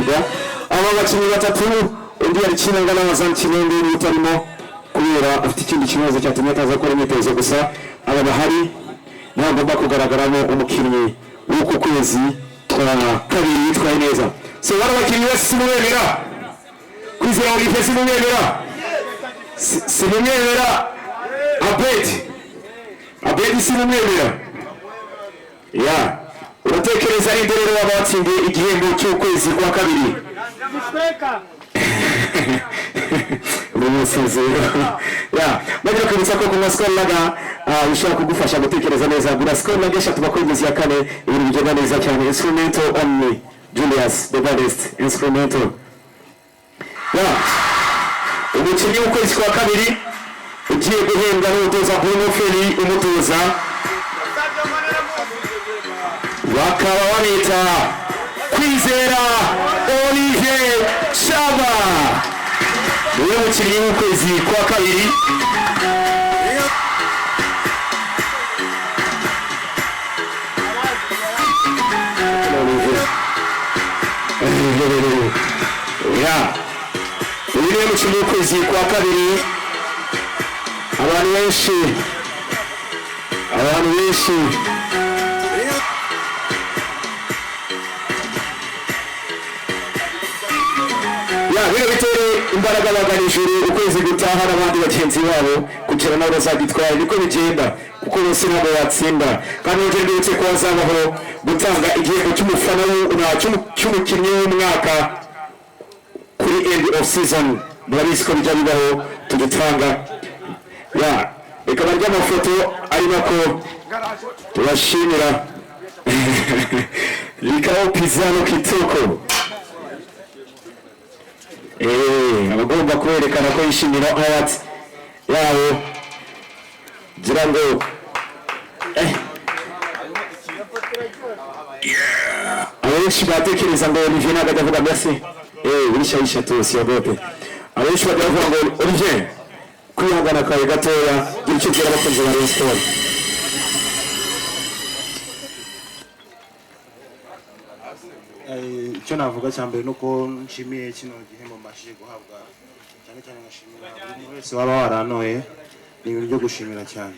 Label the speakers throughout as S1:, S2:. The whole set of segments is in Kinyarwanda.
S1: Kwibagirwa aba bakinnyi batatu. Undi yari Kinanga n'Abazan Kinende utarimo kubera afite ikindi kibazo cyatumye ataza gukora imyitozo. Gusa aba bahari ntagomba kugaragaramo umukinnyi w'uku kwezi kwa kabiri yitwaye neza. So bano bakinnyi bose simumwemera? Kwizera Olivier simumwemera? Simumwemera? Abedi, Abedi simumwemera? Ya, uratekereza ari rero waba watsindiye igihembo cy'ukwezi kwa kabiri? Umusinziro ya bagira kwibutsa ko kunywa Skol Lager bishobora kugufasha gutekereza neza. Gura Skol Lager eshatu bakwemeza iya kane, ibintu bigenda neza cyane. Instrumental only, Julius the baddest instrumental. Ya, umukinnyi w'ukwezi kwa kabiri ugiye guhembwa n'umutoza Bruno Ferry, umutoza bakaba bamwita Kwizera Olivier Shaba, niwe mukinnyi w'ukwezi kwa kabiri. Olivier. Ya, uyu niwe mukinnyi w'ukwezi kwa kabiri. Abantu benshi, abantu benshi. Ya, bino bitere imbaraga bagana ijuru ukwezi gutaha n'abandi bagenzi babo kugira nabo bazagitwara. Niko bigenda kuko bose ntabwo batsinda. Kandi nongere mbibutse ko hazabaho gutanga igihembo cy'umufana cy'umukinnyi w'umwaka kuri end of season. Murabizi ko bijya bibaho tugitanga. Ya, reka barya amafoto ari nako tubashimira. Likao Pizano Kitoko abagomba kwerekana ko yishimira award yabo gira ngo abenshi batekereza ngo Olivier ntabwo ajya avuga merci. Urishahisha tu, siogope. Abenshi bajya bavuga ngo Olivier, kwihangana kwawe gatoya, gira icyo ubwira abakunzi ba Rayon Sport.
S2: Icyo navuga cya mbere ni uko nshimiye kino gihembo mbashije guhabwa, cyane cyane ngashimira buri muntu wese waba warantoye. Ni ibintu byo gushimira cyane.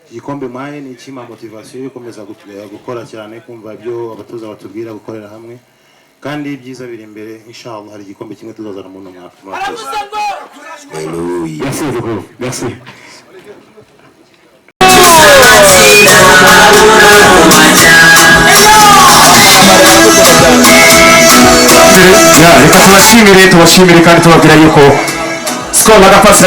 S2: Iki gikombe mpaye ni ikimpa motivation yo gukomeza gukora cyane, kumva ibyo abatoza batubwira, gukorera hamwe, kandi ibyiza biri imbere inshallah. Hari igikombe kimwe tuzazana muri uno mwaka. Murakoze.
S1: Merci beaucoup, merci. Ya, reka tubashimire, tubashimire kandi tubabwira yuko Skol agapasi.